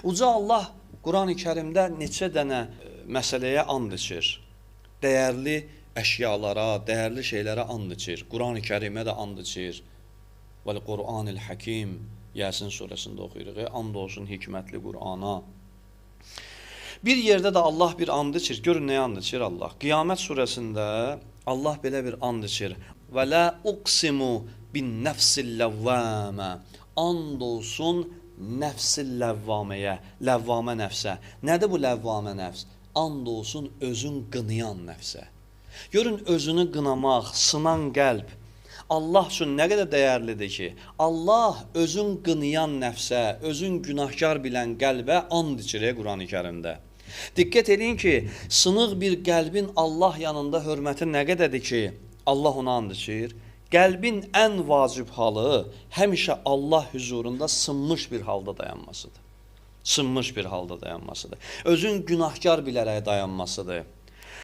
Uca Allah Qurani Kərimdə neçə dənə məsələyə and içir. Dəyərli əşyalara, dəyərli şeylərə and içir. Qurani Kərimə də and içir. Vəl Qur'anil Hakim Yasin surəsində oxuyuruq. And olsun hikmətli Qur'ana. Bir yerdə də Allah bir and içir. Görün nəyə and içir Allah? Qiyamət surəsində Allah belə bir and içir. Və la uqsimu bin nəfsil ləvvamə. And olsun nəfsil ləvvaməyə, ləvvamə nəfsə. Nədir bu ləvvamə nəfs? And olsun özün qınayan nəfsə. Görün özünü qınamaq, sınan qəlb Allah üçün nə qədər dəyərlidir ki, Allah özün qınayan nəfsə, özün günahkar bilən qəlbə and içir Qurani Kərimdə. Diqqət edin ki, sınıq bir qəlbin Allah yanında hörməti nə qədərdir ki, Allah ona and içir. Qəlbin ən vacib halı həmişə Allah hüzurunda sınmış bir halda dayanmasıdır. Sınmış bir halda dayanmasıdır. Özün günahkar bilərək dayanmasıdır.